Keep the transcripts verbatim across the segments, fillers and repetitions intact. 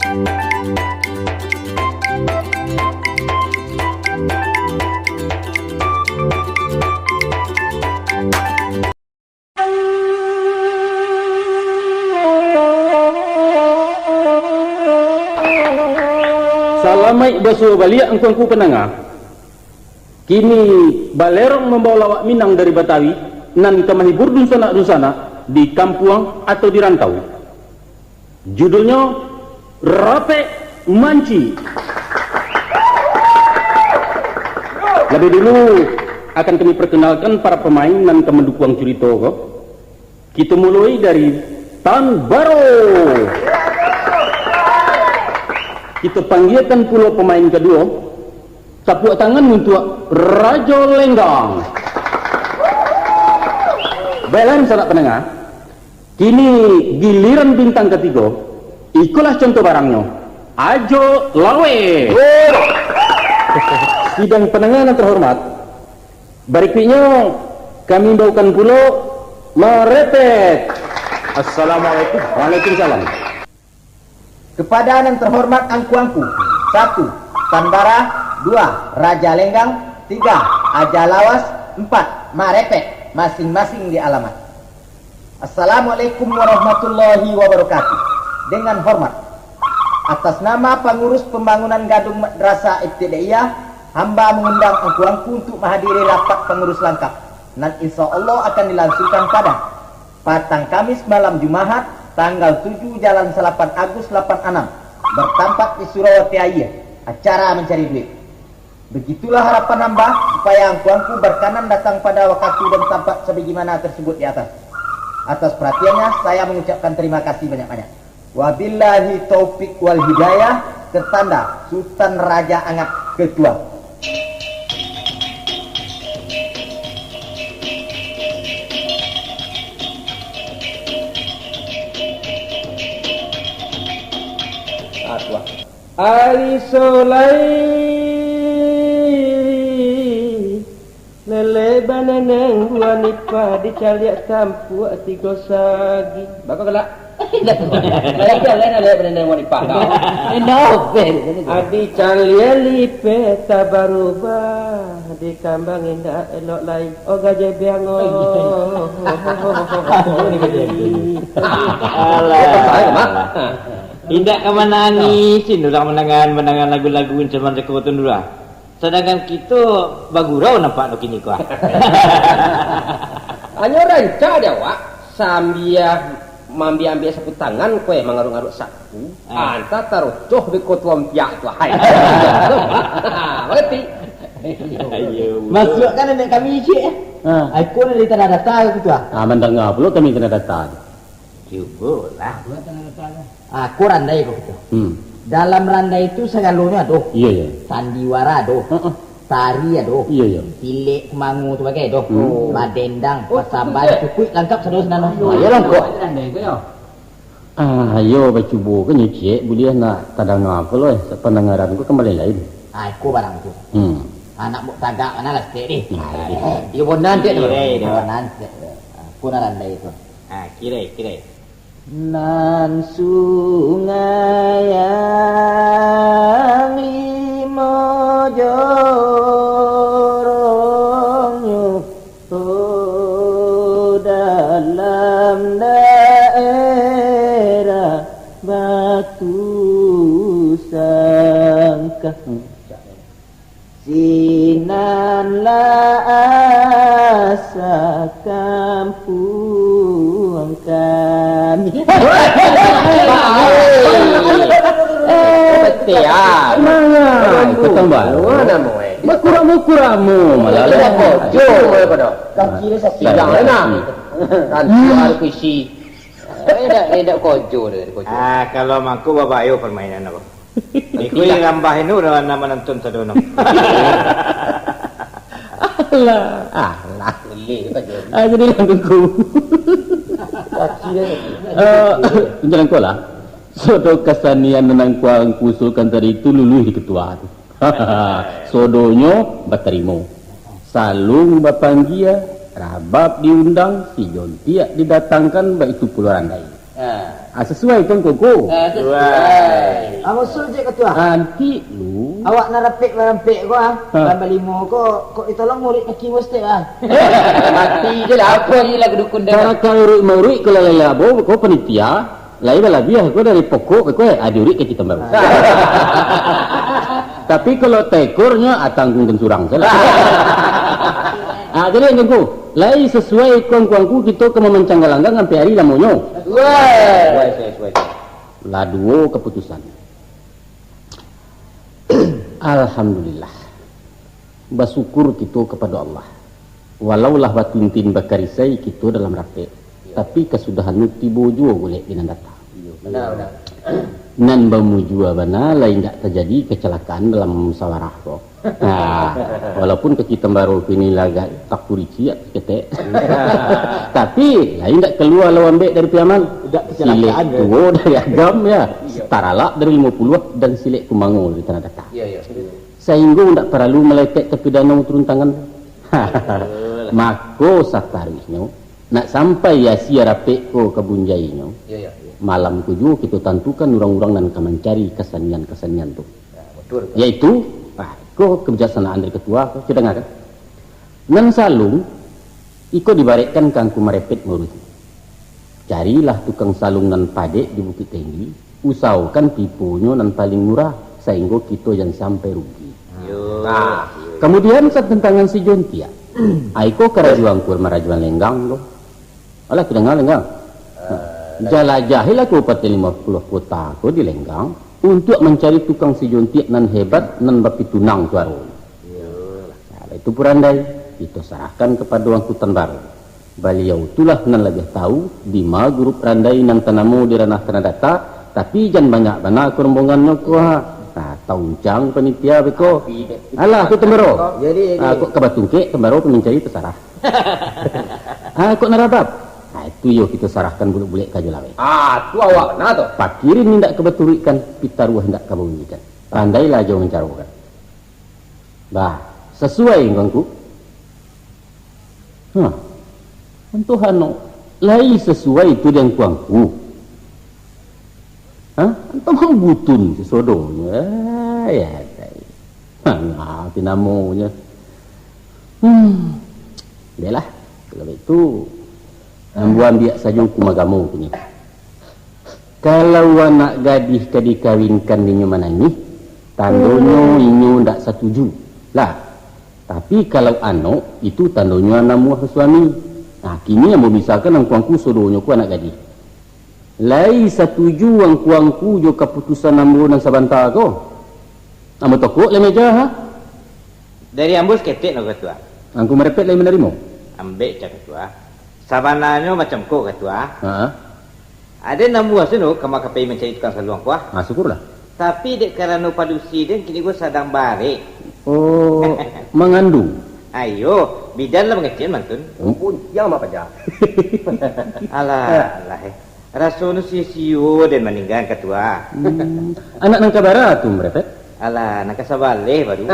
Salamaik basuo baliak angku-angku pandanga. Kini balerong mambawa lawak Minang dari Batawi, nan ka mahibur dunsanak-dunsanak di kampuang atau di rantau. Judulnyo, Rapek Manci. Labiah dulu, akan kami perkenalkan para pamain nan ka mandukuang curito ko. Kito muloi dari Tan Baro. Kito panggiakan pulo pamain kaduo, tapuak tangan untuak Rajo Lenggang. Baiklah, sanak pandanga, kini giliran bintang katigo, ikolah contoh barangnyo, Ajo Lawe. Sidang pandanga nan terhormat, barikuiknyo kami imbaukan pulo Marepet. Assalamualaikum. Waalaikumsalam. Kepada nan terhormat angku-angku, satu, Tan Bara, dua, Raja Lenggang, tiga, Aja Lawas, empat, Marepet, masing-masing di alamat. Assalamualaikum warahmatullahi wabarakatuh. Dengan hormat, atas nama pangurus pambangunan gadung Madrasah Ibtidaiyah, hamba mangundang angku-angku untuk mahadiri rapat pangurus langkap, nan insya Allah akan dilangsungkan pada patang Kamis malam Jumahat, tanggal tujuh jalan salapan Agus lapan anam, bertampat di Surawati Aia, acara mancari duit. Begitulah harapan hamba, supaya angku-angku berkanan datang pada wakatu dan tampat sabagaimana tersebut di atas. Atas perhatiannya, saya mengucapkan terima kasih banyak-banyak. Wabillahi taufik wal hidayah, tertanda Sutan Raja Angak Ketua. Ah, tuah. Ari solai, lele baneneng buah nipah dicaliak tampuak tigo sagi. Bako galak? Lele, lele baneneng buah nipah kau. Adi caliak lipeh tabarubah, dikambang indak elok lai. Oh, gajah biang, oh. Alah. Indak ka manangih, sin urang mandangan, mandangan lagu-lagu zaman seko tu dulu lah. Sadangkan kito bagurau nampak tu kini ko ah. Hanyo rancak di awak, sambia maambiak-ambiak sapu tangan, kue mangaruak-ngaruak sapu, ah, anta tarocoh di kotuang piak tu, hai. Mangarti? Ayo. Masuakkan nenek kami ciek, eh. Ha. Ai, ko dari tanah data tu, ah. Ah, mandanga pulo kami tanah data tu. Cubolah. Ah, ko randai ko kito. Hmm. Dalam randai tu sagalonyo ado. Iyo, iyo. Sandiwara ado. Heeh. Tari ado. Iyo, iyo. Pilek, kumango tu bagai ado. Hmm. Badendang, pasamban, cukuik langkap sado sinan. Ah, iyo langkok. Randai ko yo. Ah, iyo bacubo kan nyo ciek, buliah nak tadanga pulo, eh, pandangaran ko kan lain-lain. Ah, iko barang tu. Hmm. Anak muk tagak mano lah saketek ni. Nah, iyo. Iyo bonan dek tu. Iyo, iyo. Bonan dek. Ah, ko nan randai tu. Ah, kirai, kirai. Nan sungai yang limo jorongnyo, oh, dalam daerah Batu Sangkah. Sinan lah asa kampuang kami. Betul, ah. Nah, ikut tambah. Mana mau, eh? Makura-mukuramu, malah. Tidak kocok, malah pada. Kaki dia sakit. Tidak, nah. Kan, harus isi. Eh, dak, eh, dak kojo dah, dak kojo. Ah, kalau mangko babayo permainan apa? Iko yang rambah ini urang nan manonton sadono. Alah, alah. Boleh tu kan, Jon. Ah, jadi lah kuku. Kaki dia sakit. Eh, macam ko lah. Sodo kasanian nan angku-angku usulkan tadi tu luluih di ketua tu. Sodonyo batarimo. Salung bapanggia, rabab diundang, si jontiak didatangkan, baitu pulo randai. Ah, sasuai kan, Kongku? Ah, sasuai. Ah, maksud je, Katua. Anti lu. Awak nan rapek-marampek ko, ah. Ha. Nan balimo ko, kok ditolong murid kaki mustik, ah. Mati je lah, apa je lah kedukun dah. Kalau kau uruik-maruik, kalau lalai labo, kau panitia, lai balabiah kau dari pokok, kau, eh, adi uruik kaki tambah. Ah. Tapi kalau tekornyo, ah, tanggung kan surang salah. Ah, jadi, Kongku, lai sasuai kuang-kuangku, kito ka mamancang galanggang ampek ari lamonyo. Sasuai. Sasuai, sasuai, sasuai. Lah duo kaputusan. Alhamdulillah. Basyukur kito kapado Allah. Walau lah batintin bakarisai kito dalam rapek, tapi kasudahan tu tibo juo bulek di nan datang. Bana, bana. Nan bamujua bana, lai indak tajadi kacalakaan dalam musawarah ko. Nah, walaupun kaki tambaro kini lah agak takuriciak saketek. Tapi, lai indak kalua lah ambek dari piaman. Indak kacalakaan, silek duo dari agam, ya. Iya. Taralak dari limo puluah, dan silek kumango dari tanah datang. Iya, iya. Sainggo indak paralu malaikat tapidano turun tangan. Betul. Mako sataruihnyo, nak sampai asia rapek ko ka bunjainyo, iya, iya, iya, malam ko juo kito tantukan urang-urang nan ka mancari kasanian-kasanian tu. Ya, betul, betul. Yaitu, ah, ko kebijaksanaan dari ketua, ko, kito dangakan. Nan salung, iko dibarekkan ka Angku Marepet maurusi. Carilah tukang salung nan padek di Bukik Tinggi, usahokan tiponyo nan paling murah, sainggo kito jan sampai rugi. Yo. Nah, kamudian satantangan si Jontiak. Aiko karajo Angku marajoan Lenggang ko. Alah, kidanga Lenggang. Nah, jalajahilah Kabupaten Limo Puluah Kota ko di Lenggang, untuak mancari tukang si Jontiak nan hebat, nan bapitunang suaronyo. Yo. Nah, itu pun randai, kito sarahkan kapado Angku Tan Baro. Baliau tu lah nan labiah tahu, dima gurup randai nan tanamo di ranah Tanah Data, tapi jan banyak bana ko rombongannyo ko, ha. Nah, tauncang panitia beko. Alah, tu Tan Baro. Jadi, jadi. Ah, kok ka batungkek, Tan Baro pamancari tasarah. Ah, kok narabab? Ah, itu yo kito sarahkan bulek-bulek ka Jolaweh. Ah, tu awak bana tu. Pakirin indak ka baturuikkan, pitaruah indak ka baunyikan. Pandailah jo mancarokan. Bah, sasuai ngangku. Hah, antoh ano, lai sasuai tu di angku-angku. Hah, antoh mambutun sasodonyo. Ah, ya, tai. Hah, ngati namonyo. Hmm, bialah, kalau itu, ambo ambiak sajo hukum agamo tu nyo. Kalau anak gadih ka dikawinkan inyo manangih, tandonyo inyo ndak satuju. Lah, tapi kalau anok, itu tandonyo namuah suami. Nah, kini ambo misalkan angku-angku sodonyo ko anak gadih. Lai satuju angku-angku jo kaputusan ambo nan sabanta ko? Ambo tokok lai meja, ha? Dari ambo saketek no, Katua. Angku Marepet lai manarimo? Ambek cak, Katua. Sabananyo macam ko, Katua. Ha? Aden namuah suno ka makapai mancari tukang saluang ko, ah. Ha, syukurlah. Tapi dek karano padusi den kini ko sadang barek. Oh, mangandung? Ayo, bidan lah mangecek mantun. Ampun, jan mapaja. Alah, alah, eh. Raso nu sio-sio den maningga, Katua. Hmm. Anak nan kabara tu, Marepet? Alah, nan kasabaleh baru.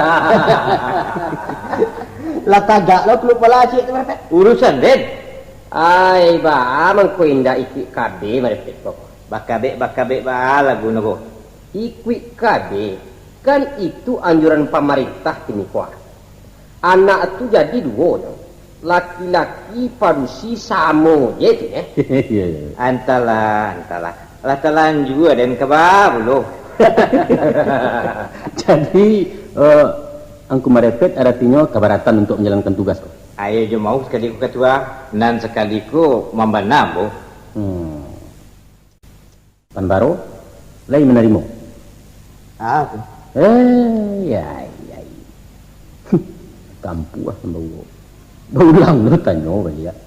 Lah tagak lo kulup pala ciek tu, Marepet. Urusan den. Ai, baa mangko indak ikuik kabe, Marepet ko? Bakabek-bakabek baa lagu no ko. Ikuik kabe, kan itu anjuran pamarintah kini ko, ah. Anak tu jadi duo nyo, laki-laki padusi samo je tu, eh. Iya, iya. Antahlah, antahlah. Lah talanjua den kaba pulo. Jadi, eh, Angku Marepet aratinyo kabaratan untuak manjalankan tugas ko? Ayo jo mau sakali ko, Katua, nan sakali ko mambana ambo. Hmm. Tan Baro, lai manarimo? Ah, tu. Eh, yai, yai. Kampuah Tan Baro. Baulang lo tanyo baliak.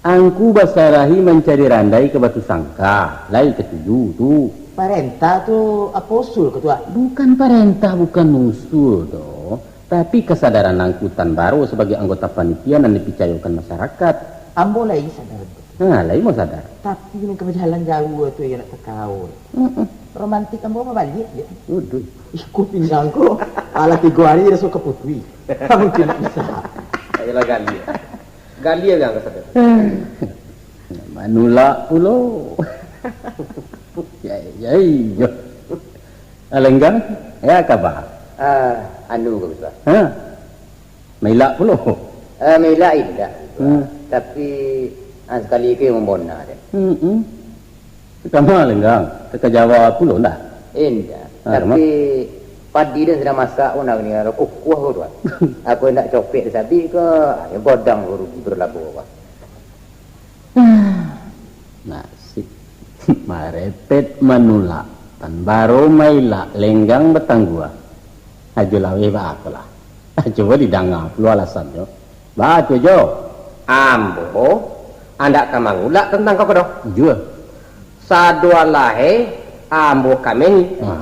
Angku basarahi mancari randai ka Batu Sangka, lai katuju tu. Parentah tu apo usul, Katua? Bukan parentah, bukan usul doh. Tapi kasadaran Angku Tan Baro sabagai anggota panitia nan dipicayokan masyarakat. Ambo lai sadar, Katua. Ha, lai mau sadar. Tapi nan ka bajalan jauah tu, iyo nak takau. Mm-mm. Romantik ambo babaliak je. Waduh. Iko pinggang ko, alah tigo hari raso ka putui. Mungkin nak bisa. Ayolah gali. Gali yang ka sadar. Manulak pulo. Ya, ya, iyo. Alenggang, ya kaba? Ah, anu ko, Tuan. Ha? Mailak pulo? Ah, mailak indak, Tuan. Hmm. Tapi, ah, sakali ko mambona deh. Hmm, hmm. Kama Alenggang, ka Jawa pulo ndak? Indak. Ah, kama? Tapi padi den sadang masak ko, nah, ni, kukuah ko, Tuan. Aku indak copek di sabi ko, ah, yo godang ko rugi berlabuah, Tuan. Nasib. Marepet manulak, tan baro mailak Lenggang batangguang. Ajo Laweh baa ko lah. Cubo didanga pulo alasannyo. Baa tu, Jo? Ambo andak ka mangulak tantang kau ko doh. Jua. Sadoalahe ambo kami ni, ah,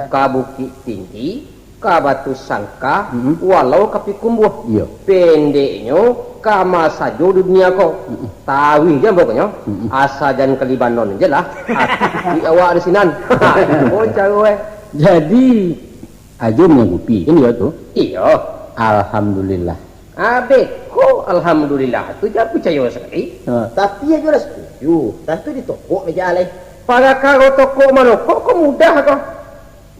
ka Bukik Tinggi, ka Batu Sangka, mm-mm, walau ka Pikumbuah. Iyo. Pendeknyo, kama sajo di dunia ko. Mm-mm. Taruih je ambo ko nyo, mm-mm, asa jan ka Libanon je lah. Ati awak di sinan. Ha, ko caro, eh. Jadi, Ajo manyanggupi, kan iyo tu? Iyo. Alhamdulillah. Ah, beko, alhamdulillah tu jan picayo sakali. Ha. Tapi Ajo lah satuju, tantu ditokok meja alai. Parakaro tokok manokok ko mudah ko.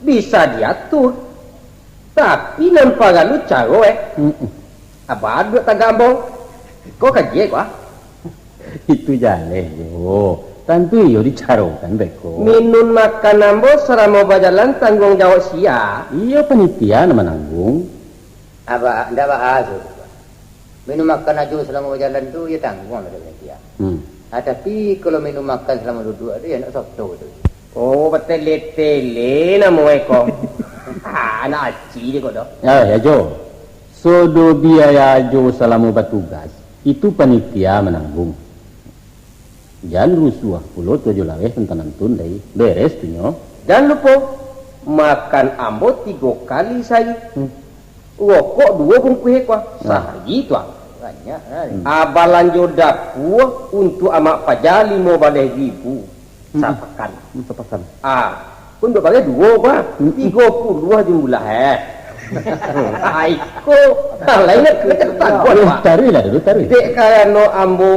Bisa diatur. Tapi nan paralu caro, eh. Mm-mm. Abah duduak tagak ambo. Ko kaji ko, ah. Itu jaleh jo. Tantu iyo dicarokan beko. Minun makan ambo salamo bajalan tangguang jawab sia. Iyo panitia nan manangguang. Aba, ndak baa tu. Minun makan Ajo salamo bajalan tu, iyo tangguang dari panitia. Hmm. Ah, tapi, kalau minun makan salamo duduak tu, iyo nak soto tu. Oh, batele-tele namo e ko. Ah, anak aci je ko doh. Ya, ya, Jo. Sodo biaya Ajo salamo batugas, itu panitia manangguang. Jan rusuah pulo tu Ajo Laweh tantang nantun dai. Beres tu nyo. Jan lupo, makan ambo tigo kali sahari. Hmm. Rokok duo bungkuih ko. Nah. Sahari tu, ah. Banyak, nah. Hmm. Ah, balanjo dapua untuak amak paja limo baleh ribu. Hmm. Sapakan. Hmm, sapakan. Ah, untuak baleh duo ko, ah. Hmm. Tigo puluah jumlah, eh. Ai ko, lain nak kena takuan, Pak. Taruihlah dulu, taruih. Dek karano ambo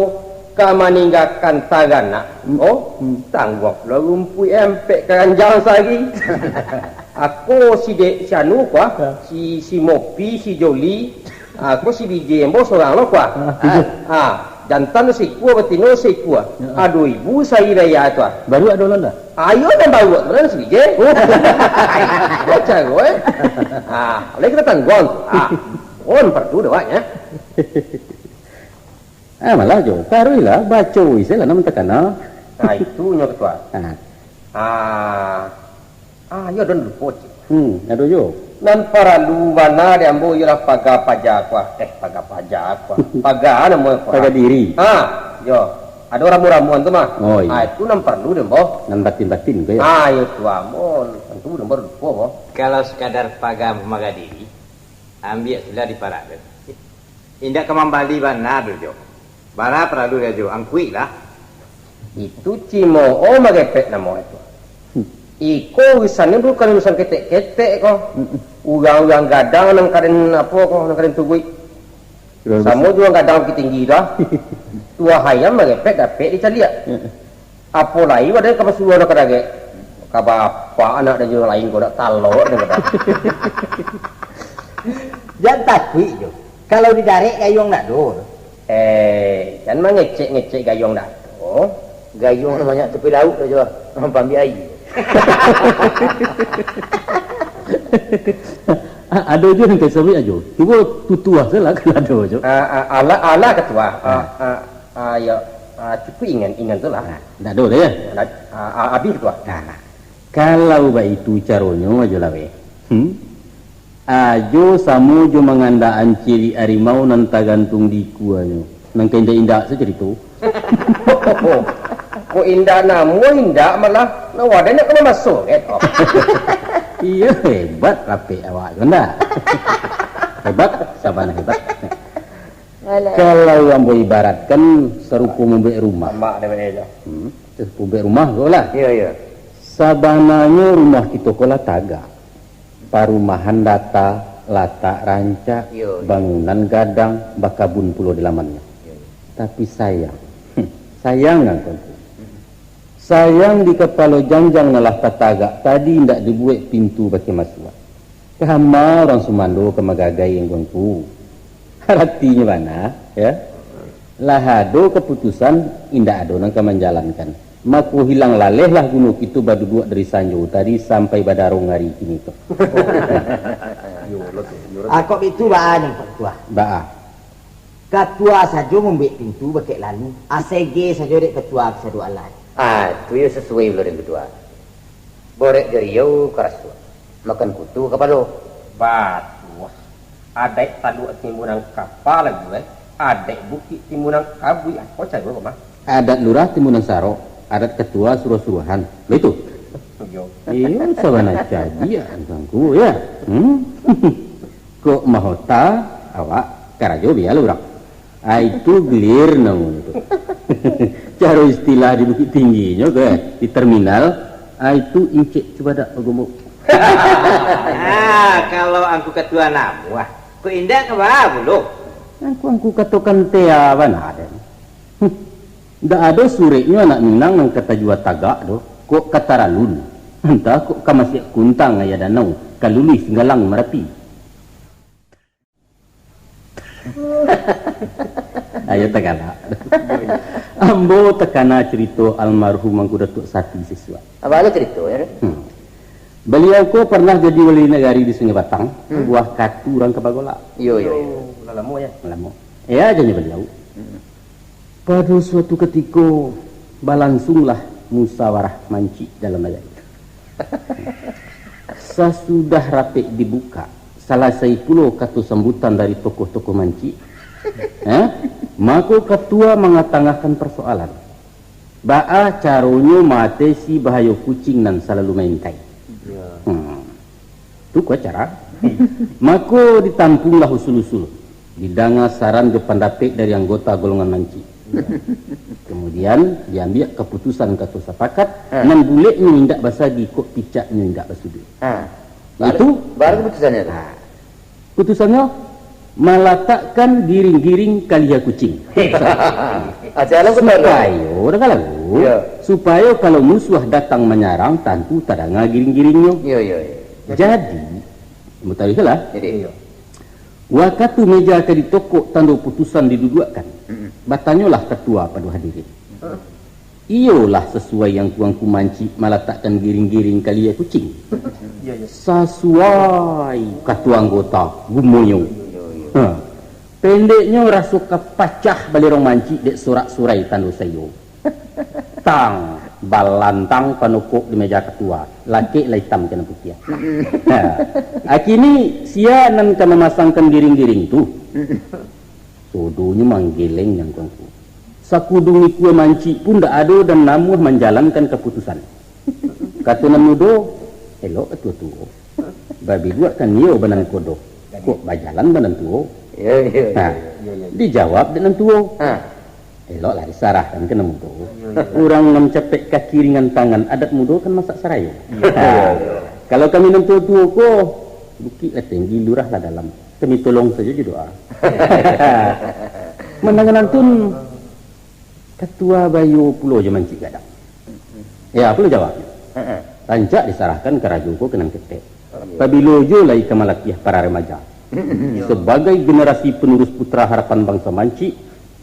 ka maninggakan taranak, hmm, oh, hmm, tangguang pulo rumpuik ampek karanjang sahari. Ako si dek, si anu ko, ah, ya, si, si Mopi, si Joli, ako si bije ambo sorang lo ko, ah. Ah, bije. Ah, jantan sikua, batino sikua. Ya. Ado ibu sahari raya tu, ah. Baru ado landa? Ayo nan baruak tu lah, si Wijay. Oh. Ko caro, eh. Ah, oleh kita tangguang tu. Ah, on perlu dewaknya. Ah, malah jo, taruihlah, baco isi lah nan takana. Nah, itu nyo ketua. Ah. Ah, ah, iyo don lupo, Cik. Hmm, ado jo. Nan paralu bana di ambo iyolah paga paja ko, ah. Eh, paga paja ko, ah. Paga namo ko, ah. Paga diri. Ah, yo. Ado ramu-ramuan tu mah. Oh, iyo. Ah, itu nan paralu di ambo. Nan batin-batin ko, yo? Ah, iyo tu, ambo. Tantu di ambo lupo, ambo. Kalau sakadar paga pamaga diri, ambiak sudah diparak tu. Indak ka mambali bana tu, Jo. Bara paralu, Jo? Angkuik lah. Itu cimo o magepek namo itu. Hmm. Iko urusannyo bukan urusan ketek-ketek ko. Mm-mm. Urang-urang gadang nan kaden apo ko, nan kaden tuguik. Urang samo jo urang gadang Bukik Tinggi tu, ah. Tuah ayam magepek dapek dicaliak. Mm-mm. Apo lai wadah ka basuo anak ka dagek? Ka bapak anak dan jo lain ko dak talok dan ko dak. Jan takuik jo. Kalau didarek gayuang dak ado. Eh, jan mangecek-ngecek gayuang dak ado. Gayuang nan banyak tepi lauk tu jo. Pambiak aia. A-, ado jo nan ka sabuik ajo. Cubo tutuah salah kalau ado jo. Ah, ah, alah, alah ketua. Ah, ah, ah, ya. Ah, cukuik ingan, ingan tu lah. Nah, ndak ado dah, ya? Nah, ah, ah, abih tu, ah. Nah, nah. Kalau baitu caronyo, Ajo Laweh, hmm? Ajo samo jo mangandakan cirik arimau nan tagantung di ikuanyo. Nan ka indak-indak sacarito. Kok indak namo, indak malah. Nah, wadah nak kena masuk, eh. Iyo, hebat rapek awak tu, ndak? Hebat, sabana hebat. Alah. Kalau ambo ibaratkan sarupo mambuek rumah. Amak dek bana jo. Hmm, sarupo mambuek rumah ko lah. Iyo, iyo. Sabananyo rumah kito ko lah tagak. Parumahan data, latak rancak, iyo, iyo, bangunan gadang, bakabun pulo di lamannyo. Iyo, iyo. Tapi sayang, sayang kan ko. Hmm. Sayang di kapalo janjang nan lah tatagak tadi indak dibuek pintu bakeh masuak. Kama urang sumando ka magagai angku-angku. Aratinyo bana, ya. Lah ado kaputusan, indak ado nan ka manjalankan. Mako hilang lalehlah guno kito baduduak dari sanjo tadi sampai badarong ari kini ko. Ah, kok bitu baa ni, Pak Ketua? Baa. Katua sajo mambuek pintu bakeh lalu, asege sajo dek Katua kasado alah. Ah, tu yo sasuai pulo dek Katua. Borek jariau karasuak, makan kutu kapalo. Batuah. Adaik taluak timbun nan kapa lagu eh. Adaik bukik timbun nan kabuik, apo caro ko mah? Adat lurah timbun nan sarok, adat katua suruah-suruahan. Baitu? Iyo. Iyo, sabana cadiak angku ya. Hmm? Kok mahota awak karajo bialah urang. Ai tu glir namonyo tu. Caro istilah di Bukik Tingginyo ke, di terminal, ai tu incek cubadak bagombok. Ah, kalau angku katua namuah, kok indak ka baa pulo? Angku-angku katokan tea bana den. Huh. Ndak ado sureknyo anak Minang nan ka tajua tagak doh, kok ka taralun. Antah kok ka masiak kuntang ayah danau, ka luluih Singgalang Marapi. Ayo tagalak. Ambo takana curito almarhum Angku Datuak Sati Siswa. Abah lo curito, ya? Hmm. Baliau ko parnah jadi wali nagari di Sungai Batang, hmm. Buah katu urang ka bagolak. Iyo, iyo, iyo. Lah lamo, ya? Lamo. Ya, janyo baliau. Hmm. Pado suatu katiko, balansunglah musawarah mancik dalam nagari. Sasudah rapek dibukak, salasai pulo kato sambutan dari tokoh-tokoh mancik, eh, mako katua mangatangahkan parsoalan, baa caronyo maatesi bahayo kucing nan salalu maintai. Hmm. Tu ko cara. Mako ditampuanglah usul-usul, didanga saran jo pandapek dari anggota golongan mancik. Kamudian, diambiak kaputusan kato sapakat, ha. Nan buleknyo indak basagi, kok picaknyo indak basuduik. Ha. Itu. Baru keputusannyo tu. Ha. Putusannyo, malatakkan giring-giring kalia kucing. Supayo, danga lagu. Ya. Supayo kalau musuah datang manyarang, tantu tadanga giring-giringnyo. Ya, ya, ya. Jadi, mutawilah. Jadi. Wakatu meja ka ditokok, tando putusan diduduakkan, batanyolah katua pado hadirin. Iyolah sasuai angku-angku mancik malatakkan giring-giring kalia kucing. Sasuai katua anggota gumonyo. Ha. Pendeknyo raso ka pacah balerong mancik dek sorak-surai tando saiyo. Tang, balantang panokok di meja katua, lakek lah itam ka nan putiah. Ha. Akini sia nan ka mamasangkan giring-giring tu? Sodonyo manggeleng nyo angku-angku. Sakudung ikua mancik pun ndak ado dan namuah manjalankan kaputusan. Kato nan mudo, elok ka tuo-tuo. Babiduak kan iyo banan kodo, kok bajalan banan tuo. Yo, yo, yo. Ha. Dijawab dek nan tuo. Ha. Eloklah disarahkan ka nan mudo. Urang nan capek kaki ringan tangan, adat mudo kan masak sarayo. Ha. Kalau kami nan tuo-tuo ko, bukik lah tinggi, lurah lah dalam. Kami tolong sajo jo doa. Mandanga nantun, katua bayo pulo jo mancik gadang. Ya, pulo jawabnyo. Rancak disarahkan karajo ko ka nan ketek. Pabilo jo lai ka malatiah para remaja. Sabagai generasi penerus putra harapan bangsa mancik,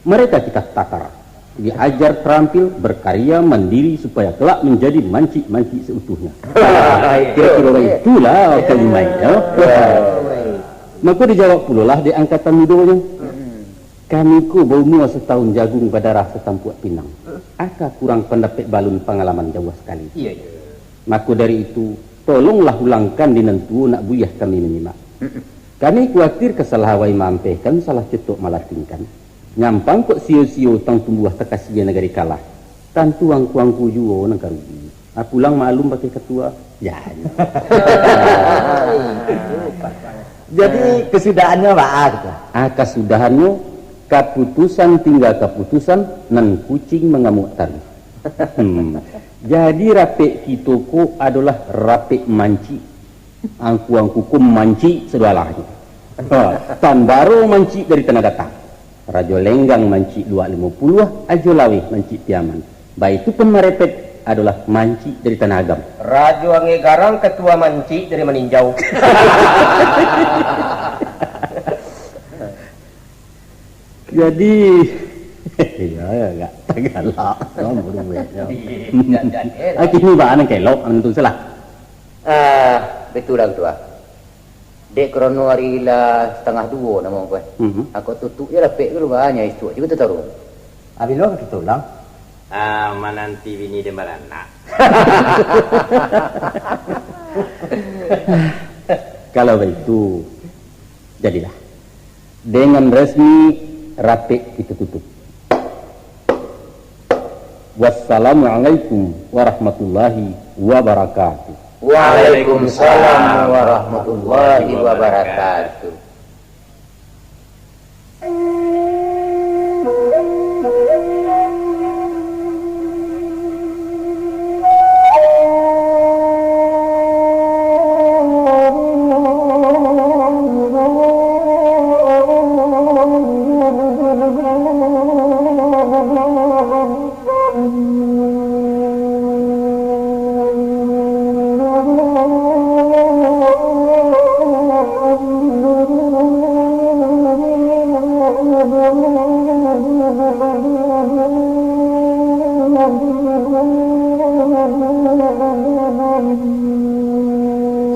mereka kita tatar, diajar terampil, berkarya, mandiri, supaya kelak menjadi mancik-mancik seutuhnya. Kira-kira itulah kalimatnyo. Mako dijawab pulolah dek angkatan mudonyo. Kami ko baumua satahun jagung, badarah satampuak pinang. Aka kurang pandapek balun, pangalaman jauah sakali. Iyo, iyo. Mako dari itu, tolonglah ulangkan di nan tuo nak buliah kami manyimak. Kami kuatir ka salah awai maampehkan, salah cutok malatingkan. Nyampang kok sio-sio tang tumbuah takasian nagari kalah. Tantu angku-angku juo nan ka rugi. Ah, pulang maklum bakeh katua. Jan. Jadi, kasudahannyo baa gitu? Ah, kasudahannyo, kaputusan tingga kaputusan, nan kucing mangamuak taruih. Hmm. Jadi, rapek kito ko adolah rapek mancik. Angku-angku ko mancik sadoalahnyo. Ha, Tan Baro mancik dari Tanah Datang. Rajo Lenggang mancik Luak Limo Puluah, Ajo Laweh mancik Piaman. Baitu pun marepet, adalah mancik dari Tanah Agam. Rajo Angek Garang, ketua mancik dari Maninjau. Jadi, iya, ya, agak tagalak, no, buruaknyo. Iya, iya, iya. Ah, kini baa nan ka elok, nan tu salah. Ah, betul lah, Ketua. Dek karano ari lah satangah duo namo ko, eh. Mhm. Ako tutuik je lapek ko, banyak isuak juo taruih. Ah, bilo ka kito ulang? Ah, mananti bini den baranak. Kalau baitu, jadilah. Dengan resmi, rapek kito tutup. Wassalamualaikum warahmatullahi wabarakatuh. Waalaikumsalam warahmatullahi wabarakatuh.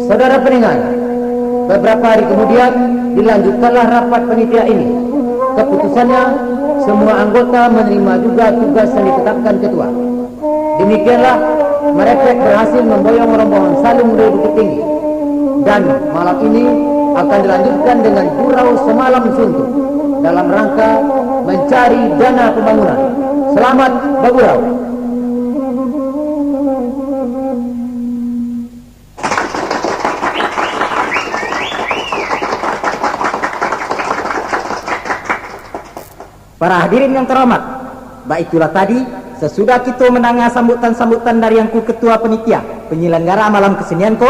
Saudara pendengar, beberapa hari kemudian dilanjutkanlah rapat panitia ini. Keputusannya, semua anggota menerima juga tugas yang ditetapkan ketua. Demikianlah, Marepet berhasil memboyong rombongan Saluang dari Bukittinggi. Dan malam ini akan dilanjutkan dengan gurau samalam suntuk dalam rangka mencari dana pembangunan. Selamat bagurau. Para hadirin yang terhormat, baitulah tadi, sasudah kito mandanga sambutan-sambutan dari Angku Ketua Panitia Penyelenggara Malam Kesenian ko,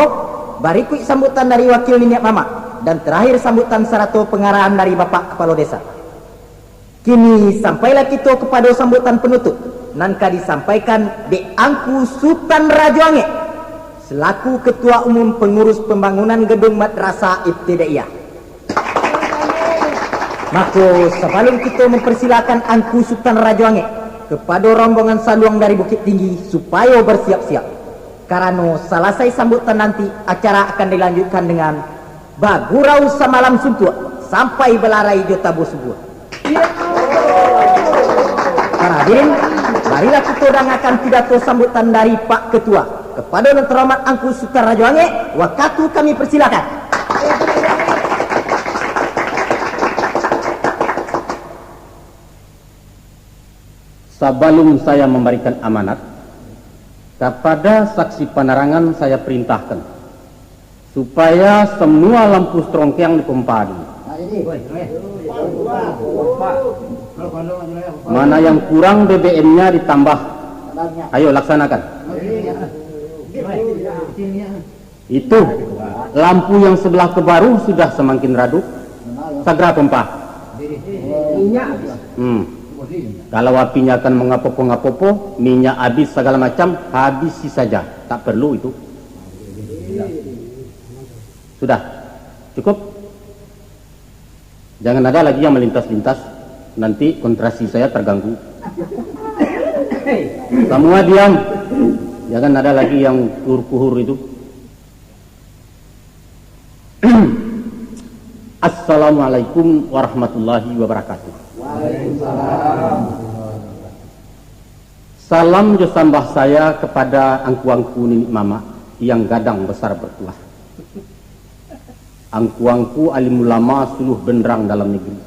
barikuik sambutan dari wakil niniak mamak, dan terakhir sambutan sarato pangarahan dari Bapak Kapalo Desa. Kini, sampailah kito kapado sambutan panutup, nan ka disampaikan dek Angku Sutan Rajo Angek, selaku Ketua Umum Pengurus Pembangunan Gedung Madrasah Ibtidaiyah. Mako, sabalun kito mamparsilakan Angku Sutan Rajo Angek kapado rombongan Saluang dari Bukittinggi, supayo barsiap-siap. Karano salasai sambutan nanti, acara akan dilanjutkan dengan bagurau samalam suntuak, sampai balarai jo tabuah subuah. Para hadirin, marilah kito dangakan pidato sambutan dari Pak Ketua. Kapado nan tarhormat Angku Sutan Rajo Angek, wakatu kami parsilakan. Sabalun saya mambarikan amanat, kapada saksi panarangan saya parintahkan, supaya samua lampu strongkeang dipompa dulu. Mana yang kurang B B M-nya ditambah. Ayo, laksanakan. Itu, lampu yang sebelah ke baruah sudah samakin radup. Sagera pompa. Hmm. Kalau apinyo akan mangapopo-ngapopo, minyak abih sagalo macam, habisi saja. Tak perlu itu. Sudah. Cukup. Jangan ada lagi yang melintas-lintas, nanti konsentrasi saya terganggu. Samua diam. Jangan ada lagi yang kuhur-kuhur itu. Assalamualaikum warahmatullahi wabarakatuh. Salam jo sambah saya kepada angku-angku niniak mamak yang gadang besar bertuah. Angku-angku alim ulama suluah benderang dalam negeri.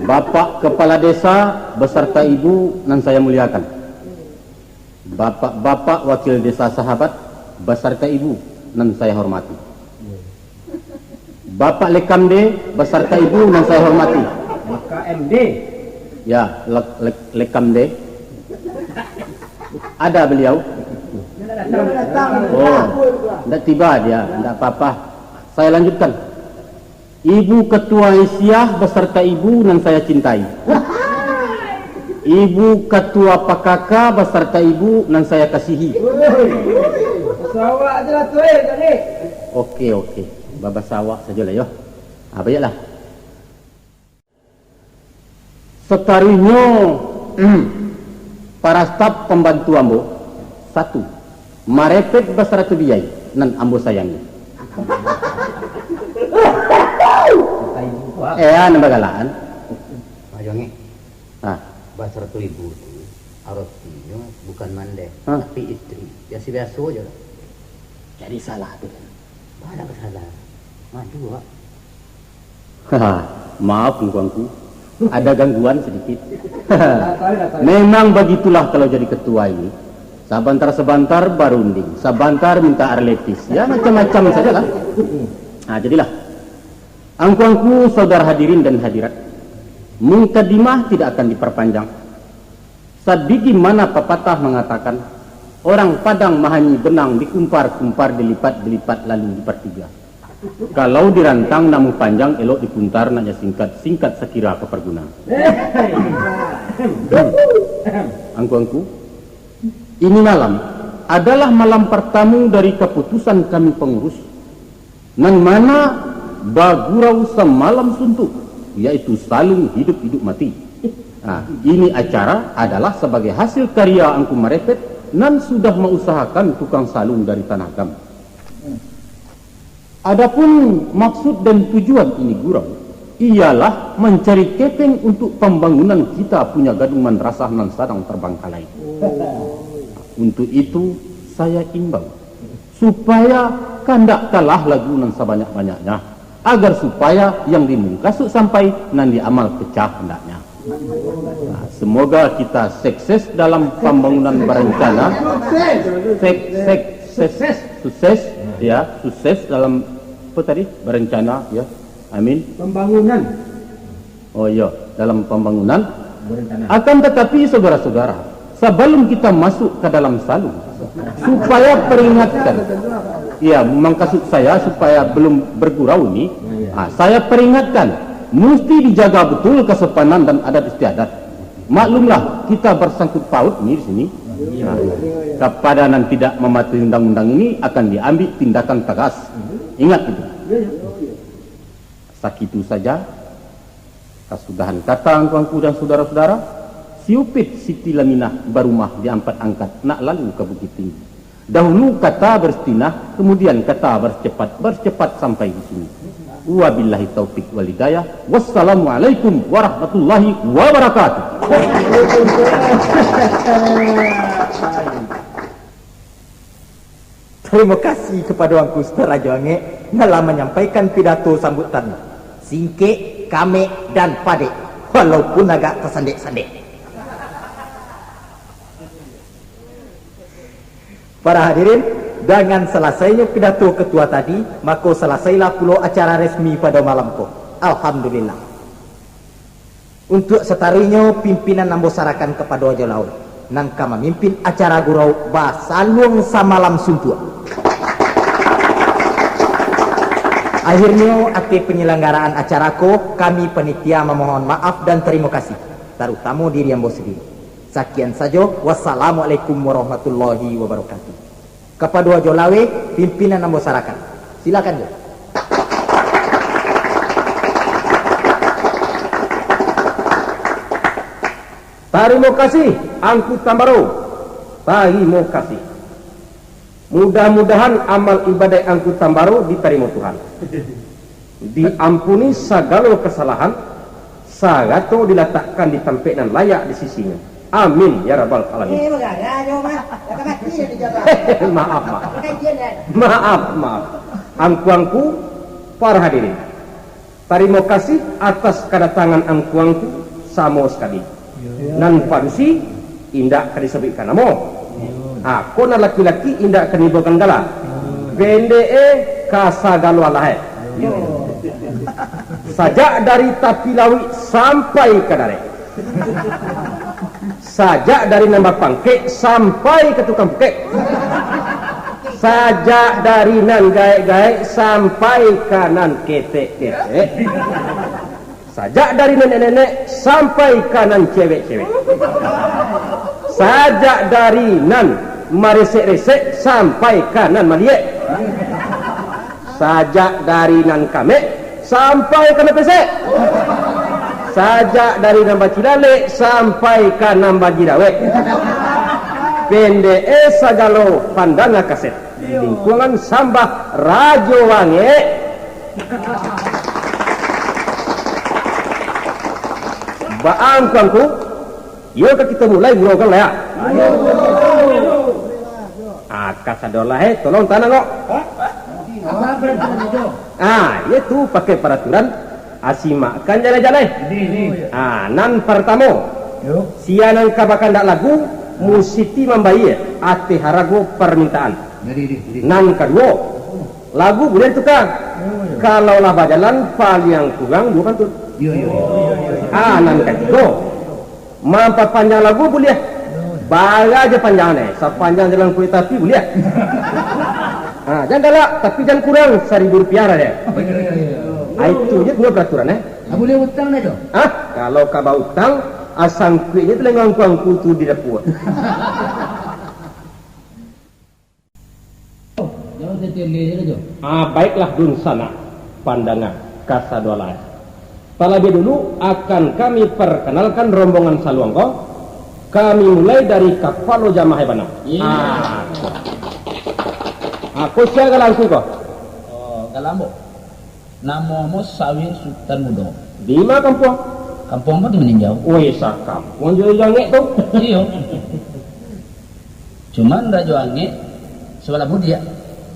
Bapak Kepala Desa beserta Ibu nan saya muliakan. Bapak-bapak wakil desa sahabat beserta Ibu nan saya hormati. Bapak Lekamde beserta Ibu nan saya hormati. L K M D. Ya, Lek-, Lek-, Lekamde. Ada beliau? Oh, ndak tiba dia, ndak apa-apa. Saya lanjutkan. Ibu Ketua Aisyah beserta Ibu nan saya cintai. Ibu Katua P K K basarta ibu nan saya kasihi. Woi, basawak aja lah tu, eh, Johnny. Oke, oke. Babasawak sajolah, yo. Ah, baiaklah. Sataruihnyo, para staf pambantu ambo, satu, Marepet basarta Biai nan ambo sayangi. Eh, ah, nan bagalaan. Ayo, Ngek. Ah. Basarta ibu tu, aratinyo bukan mandeh, ah, tapi istri. Biaso-biaso ajo lah. Jadi salah tu. Baa salah. Madu, Wak. Haha, maaf, angku-angku. Ada gangguan sedikit. Memang bagitulah kalau jadi ketua ini. Sabantar-sabantar barunding, sabantar minta arletis. Ya, macam-macam sajalah. Nah, jadilah. Angku-angku, saudara hadirin dan hadirat, mukadimah tidak akan diperpanjang. Sabagaimana papatah mangatakan, orang Padang mahanyi benang dikumpar-kumpar, dilipat-dilipat, lalu dipartiga. Kalau dirantang namuah panjang, elok dipuntar nak jo singkat, singkat sakira ka parguna. Angku-angku, ini malam adalah malam partamo dari kaputusan kami pangurus, nan mana bagurau samalam suntuak, yaitu saluang hiduik-hiduik mati. Nah, ini acara adalah sabagai hasil karya Angku Marepet nan sudah mausahakan tukang saluang dari Tanah Agam. Adapun maksud dan tujuan ini gurau, ialah mancari kepeng untuk pambangunan kita punya gadung mandrasah nan sadang tarbangkalai. Untuk itu, saya imbau, supaya kandak kalah lagu nan sabanyak-banyaknya, agar supaya yang dimungkasuik sampai, nan diamal pecah handaknya. Nah, semoga kita sukses dalam pambangunan berencana. Sek-, sek-, ses-, sukses, ya, sukses dalam apa tadi? Berencana, ya. Amin. Pambangunan. Oh iya, dalam pambangunan. Berencana. Akan tatapi, saudara-saudara, sabalum kita masuk ka dalam saluang, supaya peringatkan. Iya, maksud saya supaya belum bergurau ni, ah, saya peringatkan, musti dijaga betul kasopanan dan adat istiadat. Maklumlah, kita bersangkut paut ni di sini. Nah, kepada nan tidak mematuhi undang-undang ini akan diambil tindakan tegas. Ingat itu. Sakitu saja kasudahan kata angku-angku dan sudaro-sudaro. Si Upit Siti Laminah barumah di Ampat Angkat, nak lalu ka Bukittinggi. Dahulu kata baristinah, kamudian kata barascepat, barascepat sampai di sini. Wabillahi taufik wal hidayah. Wassalamualaikum warahmatullahi wabarakatuh. Tarimo kasih kapado Angku Ustaz Rajo Angek, nan lah manyampaikan pidato sambutan. Singkek, kamek, dan padek, walaupun agak tasandek-sandek. Para hadirin, dangan salasainyo pidato ketua tadi, mako salasailah pulo acara resmi pado malam ko. Alhamdulillah. Untuak sataruihnyo, pimpinan ambo sarakan kapado Ajo Laweh, nan ka mamimpin acara gurau basaluang samalam suntuak. Akhirnyo, ateh penyelenggaraan acara ko, kami panitia mamohon maaf dan tarimo kasih, tarutamo diri ambo sandiri. Sakian sajo, wassalamualaikum warahmatullahi wabarakatuh. Kapado Ajo Laweh, pimpinan ambo sarakan. Silakan, Jo. Tarimo kasih, Angku Tambaro. Tarimo kasih. Mudah-mudahan amal ibadaik Angku Tambaro ditarimo Tuhan. Diampuni sagalo kasalahan, sarato dilatakkan di tampek nan layak di sisi-Nyo. Amin, ya rabbal alamin. Eh, bagagah jo, Mak. Dah mati dah dijawab. Maaf, maaf. Bukan jin, kan? Maaf, maaf. Angku-angku, para hadirin. Tarimo kasih atas kadatangan angku-angku samo sakali. Nan padusi indak ka disabuikkan namo. Ha, ko nan laki-laki indak ka diibokan gala. Pendek e, ka sagalo alah e. Sajak dari tapi lauik sampai ka darek. Sajak dari nan bapangkek sampai ka tukang pukek. Sajak dari nan gaek-gaek sampai ka nan ketek-ketek. Sajak dari nenek-nenek sampai ka nan cewek-cewek. Sajak dari nan maresek-resek sampai ka nan maliek. Sajak dari nan kamek sampai ka nan pesek. Sajak dari nan bacilalek sampai ka nan bajirawek. Pendek e sagalo pandanga kaset. Lingkungan sambah Rajo Wangek. Baa angku-angku, iyo ka kito mulai gurau kan lah, ya? Ah, kasadolah, eh, tolong tanang kok. Ah, iyo tu pakai paraturan, asimakkan jalai-jalai. Ah, nan partamo, sia nan ka bakandak lagu, musiti mambayia ateh harago parmintaan. Nan kaduo, lagu buliah tuka. Kalau lah bajalan, paliang kurang duo pantun. Ah, nan katigo, mampapanjang lagu buliah. Bara je panjang ne, sapanjang jalan kureta api buliah. Ah, jan galak, tapi jan kurang saribu rupiah lah deh. Ah, itu je punyo peraturan, eh. Ah, buliah utang dah tu? Ah, kalau ka bautang, ah, sangkuiknyo tu lenggang angku-angku tu di dapua. Ah, baiklah dunsanak, pandanga kasadolae. Talabiah dulu akan kami parkanalkan rombongan saluang ko. Kami mulai dari kapalo jamaah e bana. Iyo. Ah. Ako sia galangku ko? Oh, galang ambo. Namo ambo Sawir Sutan Mudo. Di ma kampuang? Kampuang ambo di Maninjau. Woi, sakampuang jo Jangek tu. Iyo. Cuman Rajo Angek sabalah budiak,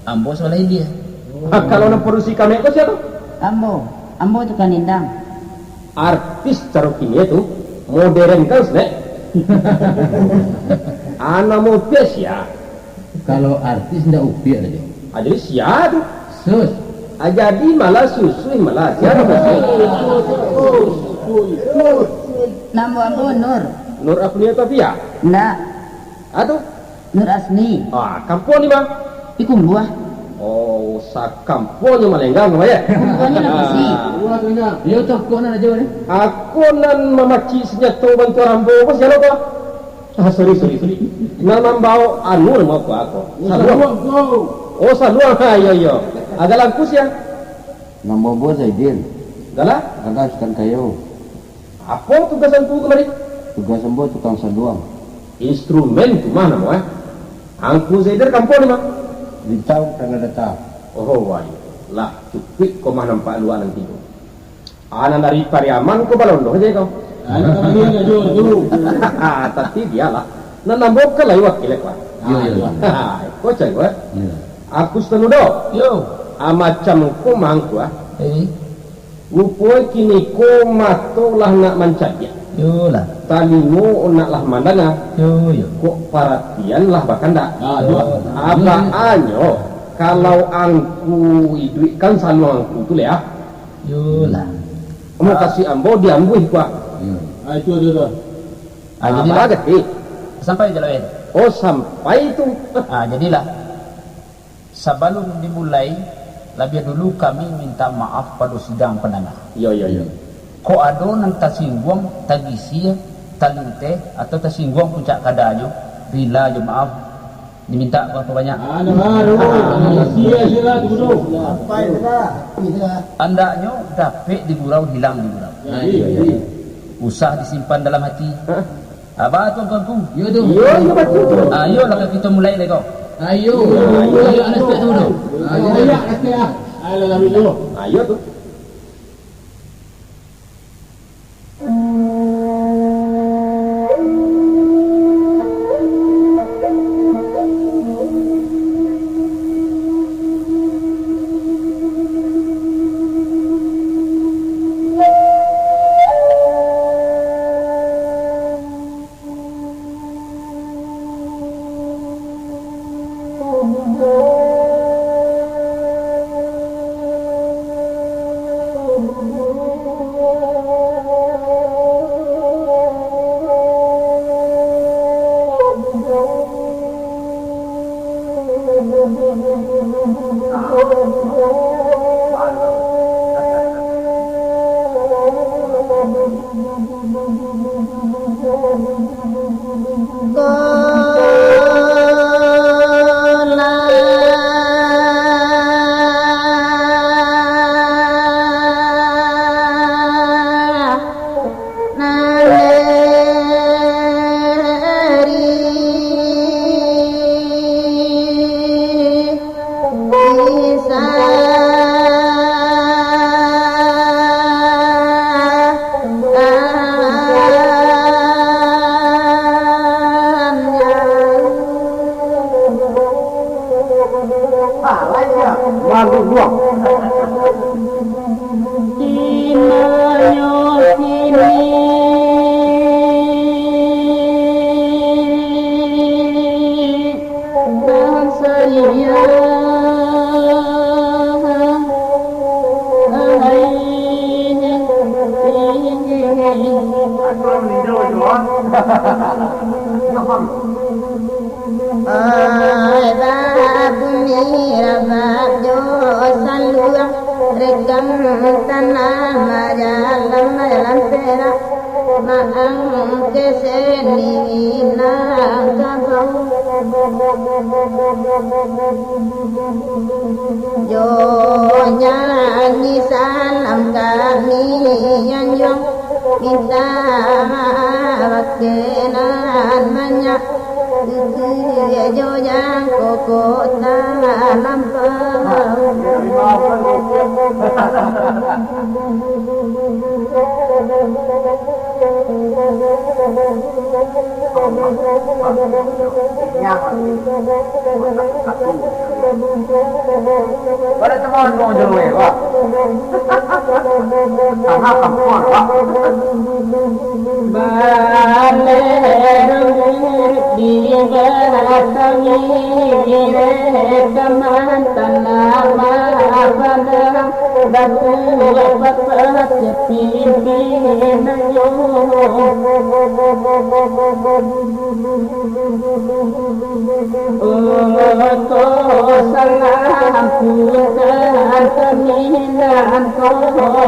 ambo sabalah ilia. Ah, kalau nan padusi kamek ko sia tu? Ambo, ambo tukang nindang. Artis caro kini tu, modern kan, Snek? Ah, namo upiak sia? Kalau artis ndak upiak dah, Jo. Ah, jadi sia tu? Sus. Ah, jadi malah susuih malah. Sia namo sia? Namo ambo Nur. Nur Afnia Taufia? Ndak. Ah, tu? Nur Asni. Ah, kampuang di ma? Di Kumbuah. Oh, sakampuang jo malenggang, ya? Kumbuahnyo lah bisi. Iyo, tongkok nan ajo ni. Ako nan mamacik sanjato bantuak rambo, bos, jalo ko? Ah, sorry, sorry, sorry. Nan mambaok anu, namo ko ako? Oh, saluang. Saluang ko. Oh, saluang. Ha, iyo, iyo. Agak langkus, ya? Namo ambo Zaidin. Galah? Galah Sutan Kayo. Apo tugas angku kamari? Tugas ambo tukang saluang. Instrumen tu mah namo, eh? Angku Zaidin kampuang di ma? Lintau, Tanah Data. Oh, wai. Lah, cukuik ko mah nampak luak nan tigo. Anak dari Pariaman ko balondoh je kau. Anak kami aja tu. Tapi bialah. Nan ambo kan lai wakil, eh, Pak. Iyo, iyo, iyo. Ko cai, eh? Iyo. Aku Sutan Mudo. Yo. Ah, macam ko mah angku, ah. Eh. Rupo kini ko mato lah nak mancaliak. Yo lah. Talingo nak lah mandanga. Yo, yo. Kok paratian lah bakandak. Ah, yo. Abaanyo, kalau angku iduikkan saluang angku tu, leh, ah. Yo lah. Mukasuik ambo diambuih, kuah. Yo. Ah, itu, itu, itu. Ah, jadilah. Sampai je lah, eh. Oh, sampai tu. Ah, jadilah. Sabalun dimulai, labiah dulu kami minta maaf pado sidang pandanga. Iyo, iyo, iyo. Kok ado nan tasingguang, tagisia, talinteh, atau tasingguang puncak kadanyo, rila jo maaf diminta babanyak. Anu, anu, sia sila tu, tu. Andaknyo dapek digurau, hilang digurau. Nah, iyo, iyo. Usah disimpan dalam hati. Hah? Aba tu, angku-angku. Iyo tu. Iyo, iyo, batua tu. Ah, iyolah, kito mulai lai ko. Ayo. Ayo, anak siap tu, tu. Ayo, anak siap. Ayo tu. Malu luang. Inonyo kini bangsa iya. Ai, babumi rabak jo saluang, rekam tanah majalan, majalan perak, maang keseni Minangkabau. Jo nyanyi salam kami nyanjuang, minta maaf bakenan banyak. Kecil jo jangko kota lampau. Pada teman kau jeruai, Pak. Tangah kampuang, Pak. Baleh di batang ireh, kamantan nama padang, batu papat pimpin ayo. Ko salah punten kami nan ko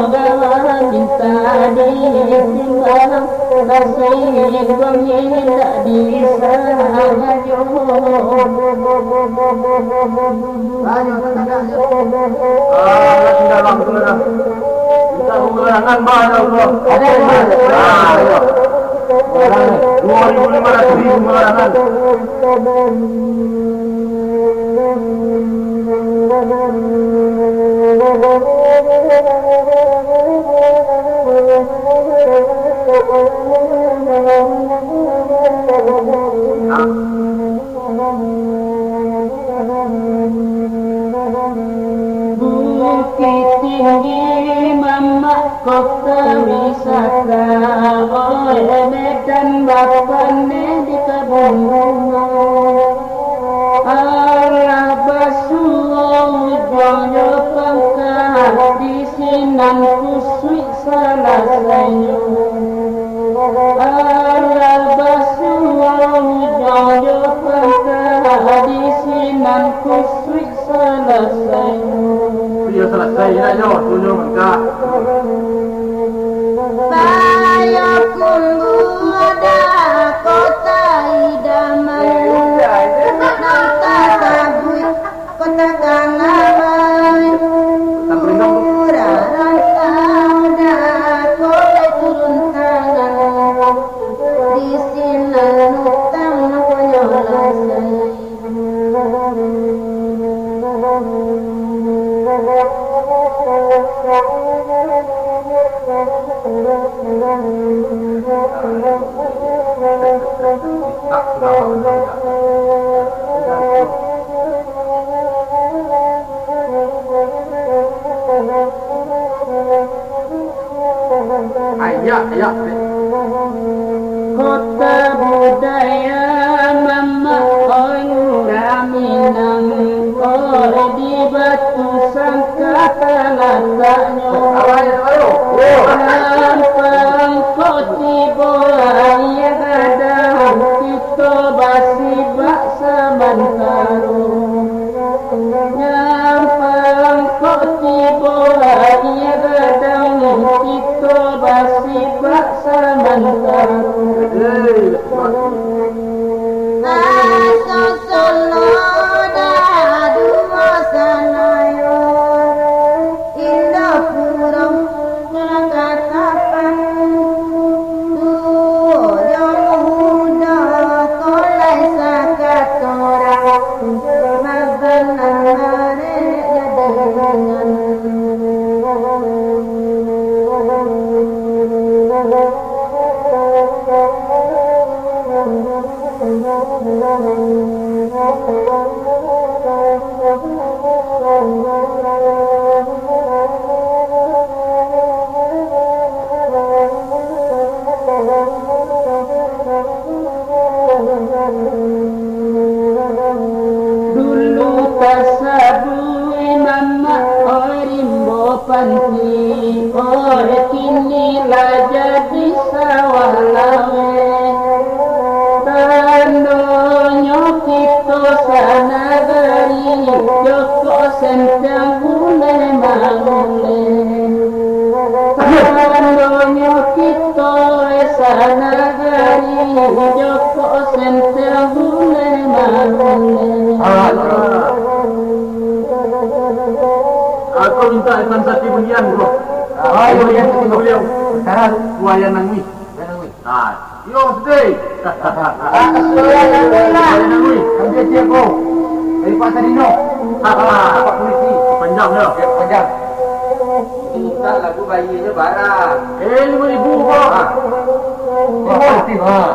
gawa minta ditimbang, kasih kami indak disangajo. Ah, sudah, Bang, sudah. Minta pemberangan, Bang, ya Allah. Ah, ya. Dua ribu lima ratus ribu pemberangan. Bukittinggi, mamak kota wisata, oi Medan bapaneh di kabun bungo. Alah basuo ujuang jo pangka, di sinan kusuik salasainyo. Alah basuo ujuang jo pangka, di sinan kusuik salasainyo. Iyo, salasai indak nyo, tunyo mangka. Payakumbuah kota idaman, nan tasabuik Kota Kangawai, urang rantau dako turun tangan, di sinan utang nyo lasai. Ayak, ayak. Kota budaya mamak, oi urang Minang, oi di Batusangka talataknyo. Nan pangko tibo aia gadang, kito basibak samantaro. Nan pangko tibo aia gadang, kito basibak samantaro. Aso solo daduo sanayo, Indopuro Katapan, tuo jo mudo ko lai sakato urang, mabanan marek jadi ringan. Ah, ah. Aku minta ikan sati bunian, bro. Ah, bunian, bro. Beliau. Sekarang. Buaya nangis. Buaya nangis. Ah, yo, sedih. Ah, buaya nangis lah. Buaya nangis. Ambil dia, bro. Dari Pak Sadino. Ah, ah. Pak polisi. Panjang, ya? Ya, panjang. Minta lagu bayinya barang. Eh, lima ribu, bro. Ah. Lima ribu, ah.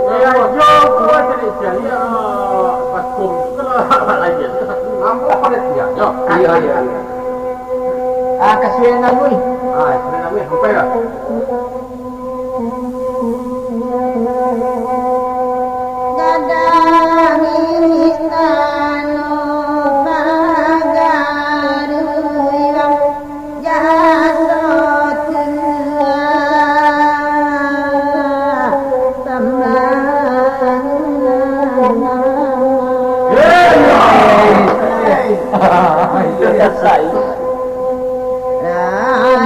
Eh, ajo, kuat tadi cari, ah, baskom tu kalau lagi. Ambo pada siap. Yo. Iya, iya, iya. Ah, kasihan Nangui. Ah, kasihan Nangui, sampai lah. Gadang istana pagar yang Jaso tuah pambangunan.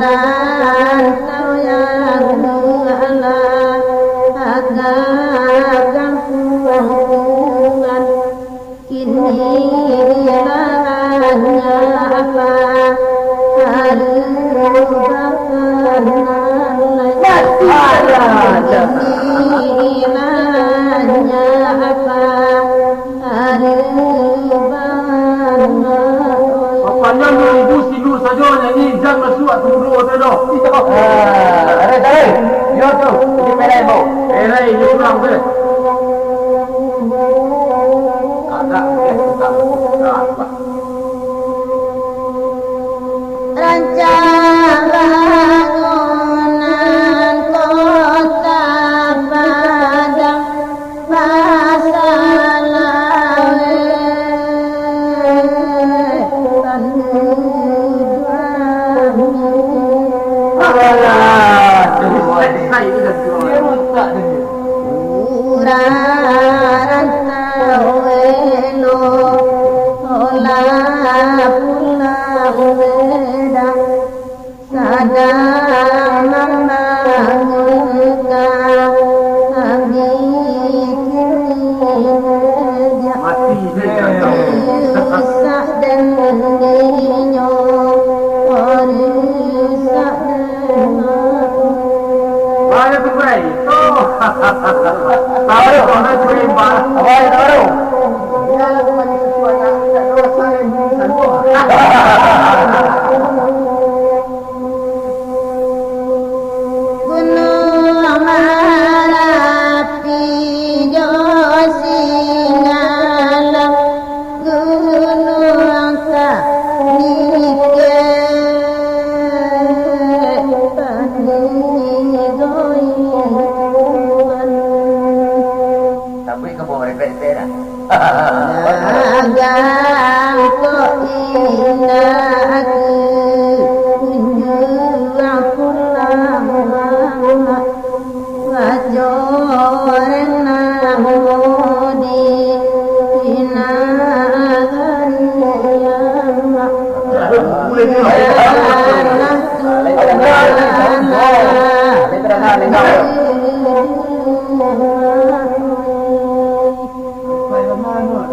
Rarantau yang alah agak kampuang Tuhan. Kini ilahnya apa haru bapanalai. Mati. Kini ilahnya apa haru bapanalai. Papanjang dua ribu silu sajo nyanyi, jan masuak tu dulu hotel doh. Ah, tarik, tarik. Yo tu, di perai, bau. Perai, yo pulang tu. Rancak bangunan kota Padang, masalah weh, tanduduan. Alah, tu, dia rusak dia. Urang rantau elok, olah pulang bedang, sadang mambangun ka abih kini mati. Rusak den dinyo, rusak den aku. Baru tu, Bray. Tahu tu, mana tu, Bray? Apa yang tahu? Gunuang Marapi jo Singgalang, Gunuang Tanikeh, Tanikeh. Tabuik ka buang repek-repek dah. Dagang kok indak aku, tunjuang pulang mamak. Bacoreng namo di nagari amak. Alah Tuhan.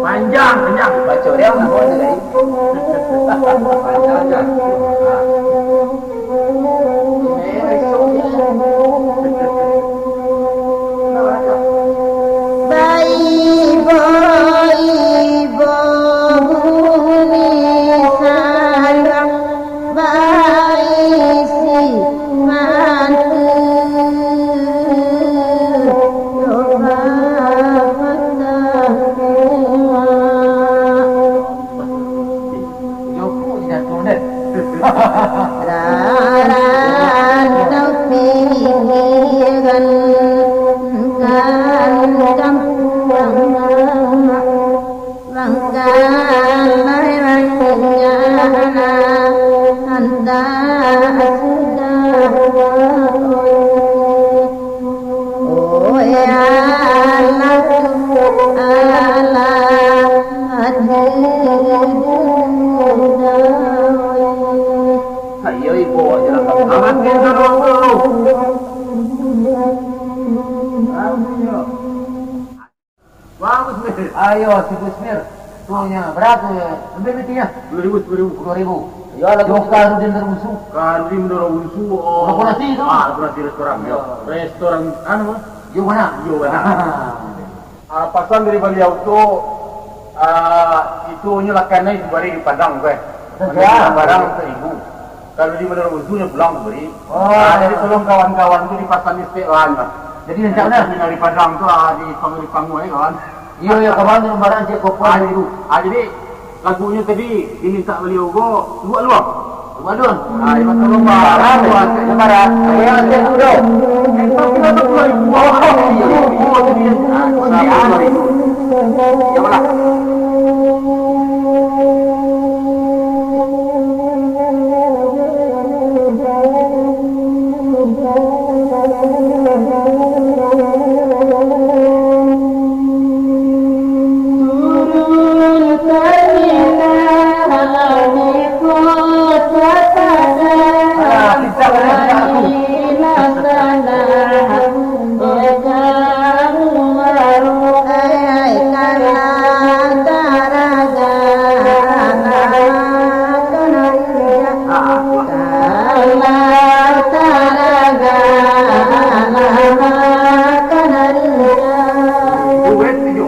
Panjang, panjang. Baco dia, nak bawa dia lagi. Panjang, panjang. Baibo-ibo bunyi sandang, baisi mantu jo papatah. Jokok si Datu, kan? Ayo, si Gusmir. Tu nya, bara tu, ambil pitihnyo. Dua ribu, dua ribu. Dua ribu. Yo, lah, Gusmir. Ka Rudin Darunsu. Ka Rudin Darunsu, oh. Korporasi tu. Ah, korporasi restoran, yo. Yo. Restoran, anu, Yo, mana? Yo, mana? Ah. Ah, pasan dari baliau tu, ah, itu nyo lah kanai dibari di Padang tu, eh. Betul. Barang seribu. Kalau di Menara Uzu nyo pulang dibari. Oh. Ah, jadi tolong kawan-kawan tu dipasan di stek lain lah. Jadi, rancak lah. Dari Padang tu, ah, di pang-, di panggung ni, kawan. Iyo, iyo, kawan, barang cek kopo. Ah, jadi, ah, jadi, Lagunyo tadi dimintak baliau ko, Luak Luang. Luak Luang. Ah, Luak Luang. Barang, Luak Luang. Barang. Ayo, nanti aku dong. Eh, tapi apa tu lagi? Oh, iya. Oh, itu dia. Ah, itu dia. Ya, malah. Duet tu jo.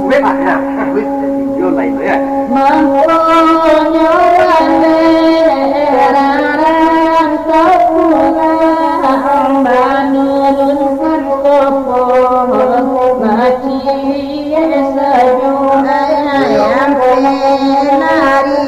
Duet lah, ya. Duet, eh, video lain tu, ya. Mangkonyo baleh rarang tapulang, manurunkan kopong, maciek sajo ayam penari.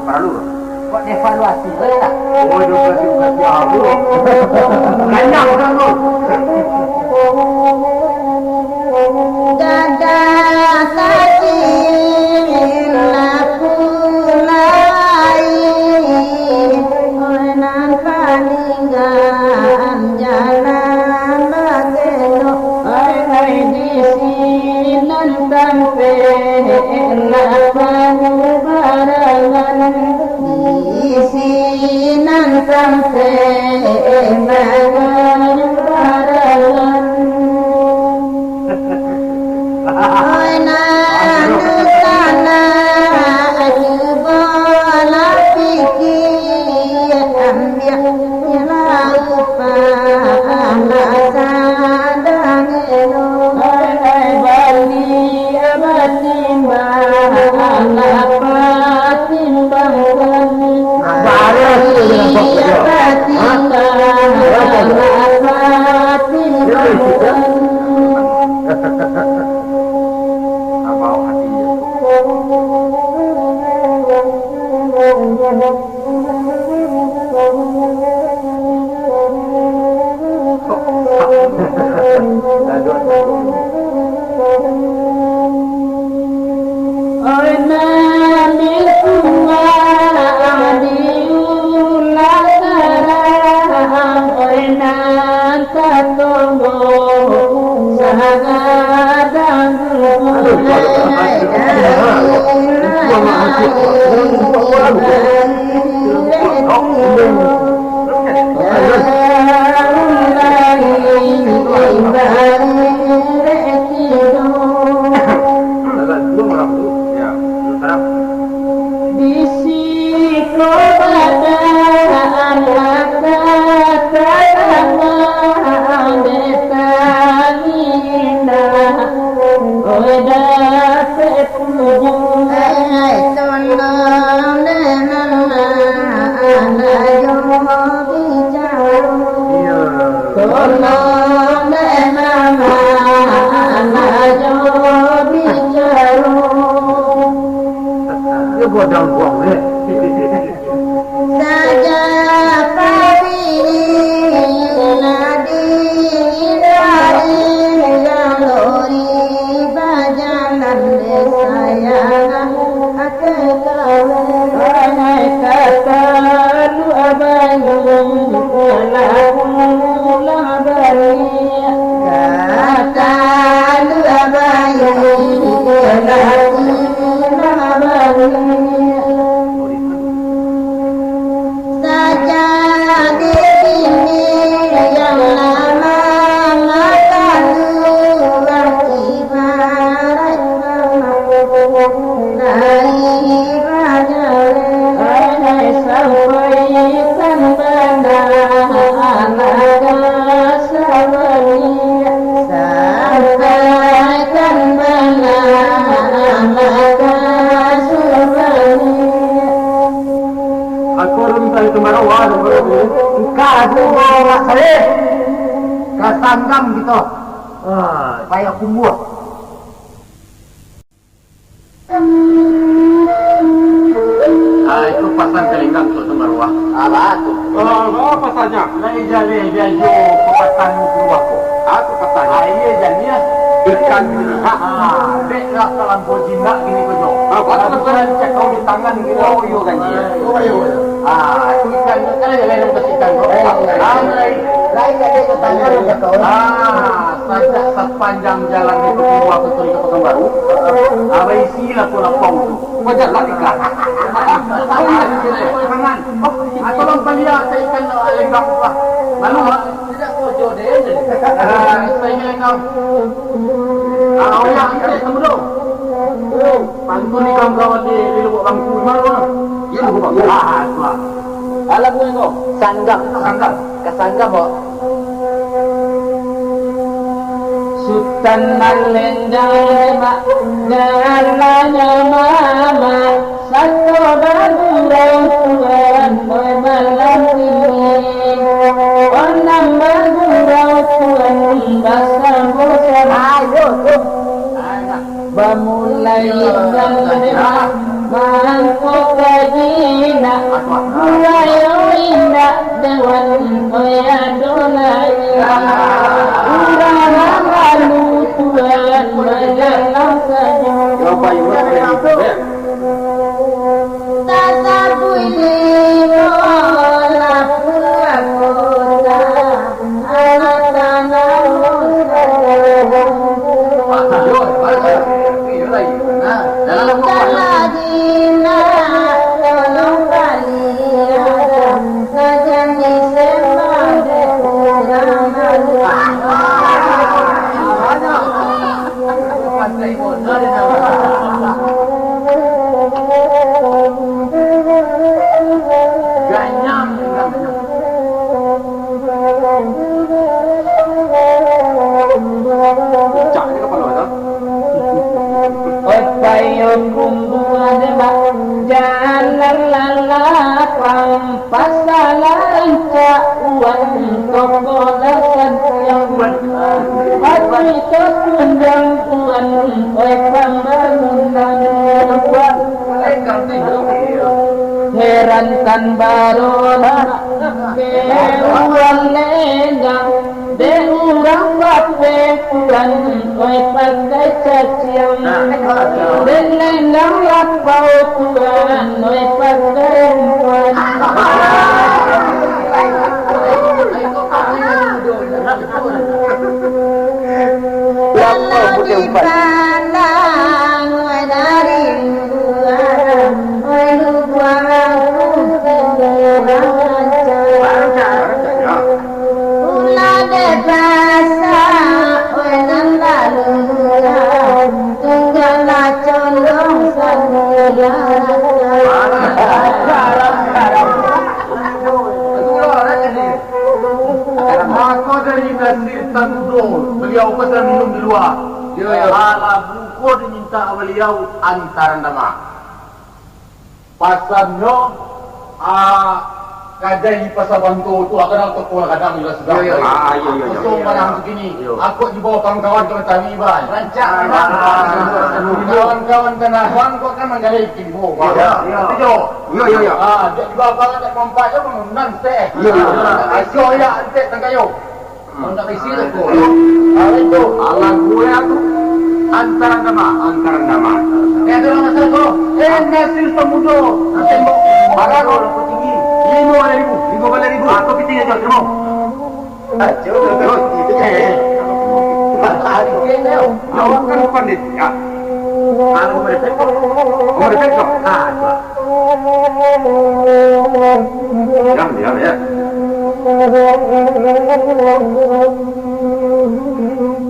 Paralu. Buat evaluasi, boleh tak? Oh, evaluasi, evaluasi apa? Kanyang kan tu. Dadah saji laku lai, nan paninggalan jalan bakendok. Ai, ai, di sinan tampek lah babarangan. Di sinan tampek lah babarangan. Oi, nan di sana, cubolah pikir, ambiak Bali batimbang, batimbang. Bali batimbang, batimbang. Abang hati dia. Di siko badaan mata talamah dek tangin indah, oi dapek pulo. Ai, tolong dek mama, anak jo bicaro. Iyo. Tolong dek mama, anak jo bicaro. Iyo, godang buang, eh. Saja pari nadi dari jaluri bajalan sayang ate kawan. Katalu abayu, laku lah bari. Katalu abayu, laku lah bari. Turun dari Tumbaruah, turun. Ka ado urang saleh. Ka Sanggam kito. Ah, payah kumbuah. Ah, itu pasan ka Lenggang tu, Tumbaruah. Alah, tu. Ah, apa saja? Lai jaleh diajo pepatah ni kuruah ko. Ah, pepatah. Ah, iya, janiah. Ikan. Ah, dek lah talampau jinak kini ko jo. Ah, apa tu? Kalau bukan cakau di tangan kini. Oh, iyo, kan, iya. Oh, iyo, iyo. Ah, ikan, kan jaleh nan kasih ikan ko. Eh, iya. Ah, lai. Lai jaleh di tangan, cakau. Ah, sajak sapanjang jalan itu kuruah ko tadi ka Pakanbaru. Ah, baisi lah ko lapau tu. Bajalan ikan. Oh, iya, iya. Tangan. Ah, tolong palia ka ikan Lenggang tu lah. Malu, ah. Tidak kojo deh. Ah, saya kira kau. Ah, oh ya, kita temu dulu. Pantun ni kawan-kawan di, di Lubuk Bangku, di mana, Bang? Iya, Lubuk Bangku. Ah, tu lah. Alah, bukan kau. Sanggam. Sanggam. Ka Sanggam, Bang. Sutan Malendang, Mak, jalannya mama. Sato bagurau Tuan, oi, malam ini. Onam bagurau Tuan, basamo-samo. Ayo, tu. Bamulai dari mangko ka jinak. Mulai indak dewan, oi, ado lai. Urang nan lalu Tuan, manyalang sajo. Tasabuik limo lah pulang kota, anak tanah Nusa. Tanah jinak, tolong baliak, sajan disembah dek urang aluang. Oi, payo kumbuah dek bak jalan lalapang. Pasal rancak wan toko lah santiang, patuik tatunjang wan, oi, pambangunan. Heran tan barolah, be urang Lenggang. Dek urang bapekuan, oi, pakai caciang. Dek Lenggang lapau kuan, oi, pakai umpan. Lapau pakai umpan. Pandang, oi, dari lubuak, oi, lubuak aku tinggi rancak. Ulah dipaksa, oi, nan lalu urang, tinggalah condong sandiri. Mako dari Nasir Tanudo, baliau pasan minum di lua. Yo, yo. Alah buko dimintak baliau antaran dama. Pasannyo, ah, kadai di Pasa Banto tu, ah, kanal toko lah gadang, jelas sudah. Yo, yo. Ah, yo, yo, yo. Kosong barang sakini. Yo. Aku dibawa kawan-kawan ka Batawi, Bang. Rancak, Bang. Ah, kawan-kawan ka Nabang, kau kan manggadai timbo, Bang. Yo, yo. Tapi, yo. Yo, yo, yo. Ah, dia dibawa kawan nak kompak, yo, bangunan teh. Yo, yo. Ah, yo, ya, antek tangkayo. Alah, gue aku. Antaran dama. Antaran dama. Eh, ada orang masuk, bro. Eh, Nasir Tanudo. Tembok. Barang, bro. Tinggi. Lima baleh ribu. Lima baleh ribu. Ah, kau piting aja, terima. Ajo, terus. Eh, eh. Awak kan bukan dia. Ya. Kalau merepek kok. Merepek kok. Ah, coba. Diam, diam, ya.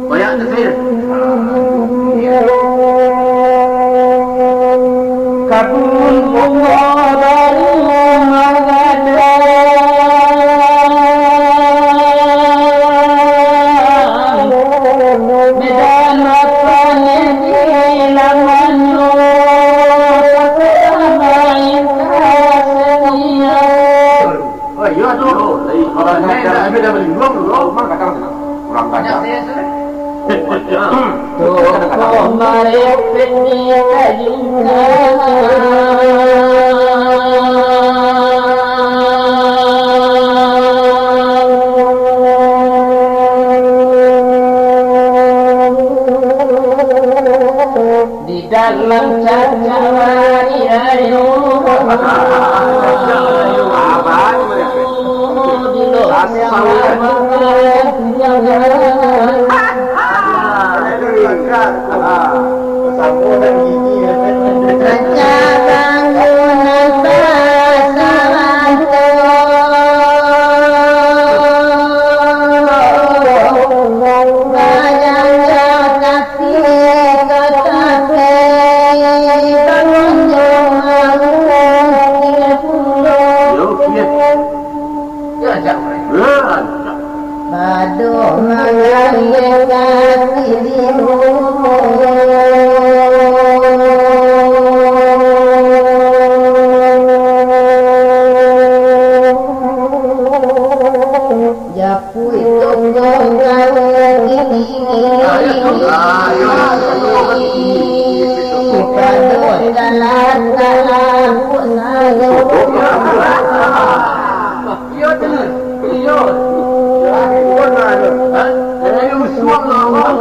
Banyak tu saya. Kabun bunga baru mangada. Medan apa ni di lamanya. Tak pernah main kasih. Kurang ajar. Tokoh marepet di kajungan. Di dalam cacawari ayo. Di luar. Pado mangaleh ka tilimu. Japuik tongkong kau tinggi. Pado dalam talang. Iyo, tu. Iyo. Ha? Ayo, suang lah, Abang.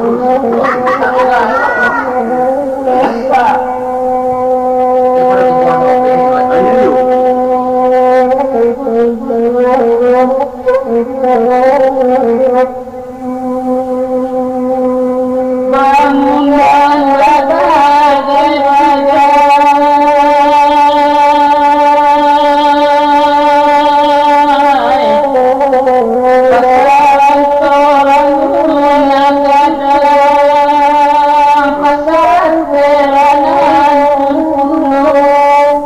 Bangunan babagai-bagai, pasaran torang nan gadang, pasaran nan gunung.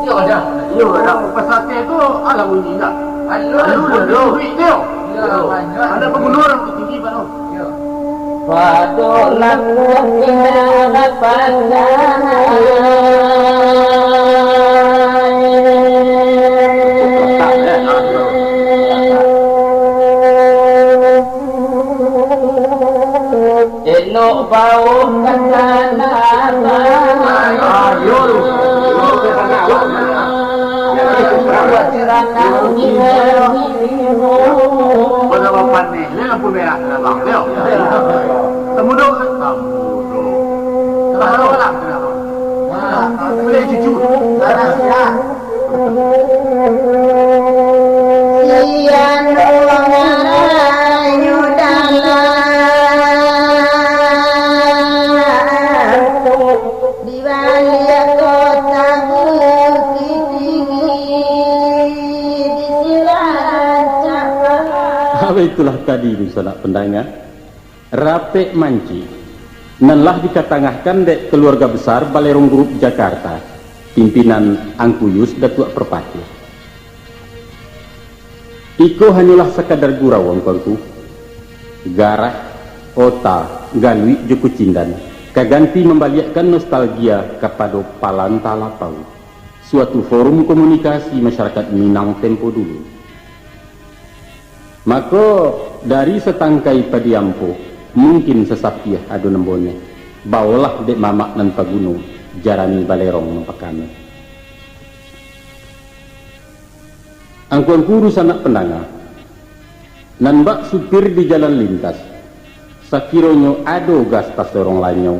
Iyo, dah. Iyo, dah. Pasal tu, alah bunyi dah. Alah, alah, alah. Duit tu. Iyo, banyak. Ada pembunuh orang tinggi, Pak. Pado lakuah indak dapatan. Elok bauh ka tanah abang. Buat ranau di Pada bapak ni, ni lampu merah dah, Bang. Yo. Temu dong. Temu dong. Kalau orang kenapa? Boleh cucu. Sian dong ngaranyo dalam. Di baliak kota Bukittinggi, di Cilacap. Baitulah tadi, dunsanak pandanga, Rapek Mancik, nan lah dikatangahkan dek Keluarga Besar Balerong Group Jakarta, pimpinan Angku Yus Datuak Perpatiah. Iko hanyolah sakadar gurau, angku-angku. Garah, ota, galuik jo kucindan ka ganti mambaliakkan nostalgia kapado Palanta Lapau, suatu forum komunikasi masyarakat Minang tempo dulu. Mako, dari satangkai padi ampo, mungkin sasapiah ado nan bonyeh, baolah dek mamak nan paguno, jarani balerong nan pakame. Angku-angku dunsanak pandanga, nan bak supir di jalan lintas, sakironyo ado gas tasorong lanyau,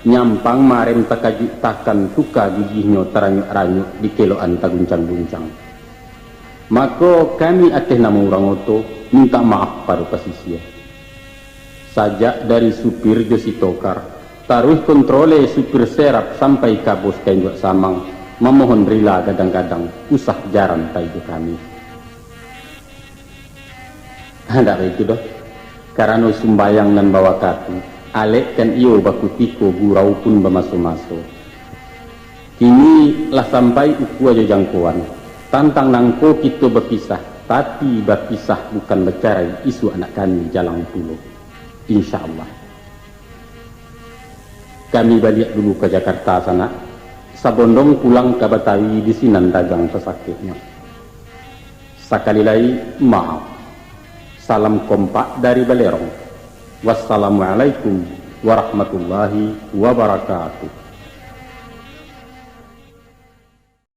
nyampang marem takajuik takan tuka gigihnyo taranyuak-ranyuak di kelokan taguncang-guncang. Mako, kami ateh namo urang oto, mintak maaf pado pasisia. Sajak dari supir jo si tokar, taruih kontrole supir serap sampai ka bos kain juak samang, mamohon rila gadang-gadang usah jaran pai jo kami. Handak baitu doh, karano sumbayang nan bawakatu, alek kan iyo bakutiko, gurau pun bamaso-maso. Kini lah sampai ukua jo jangkoan. Tantang nangko kito bapisah, tapi bapisah bukan bacarai, isuak nak kami jalang pulo. Insya Allah. Kami baliak dulu ka Jakarta, sanak. Sabondong pulang ka Batawi, di sinan dagang sasakeknyo. Sakali lai, maaf. Salam kompak dari Balerong. Wassalamualaikum warahmatullahi wabarakatuh.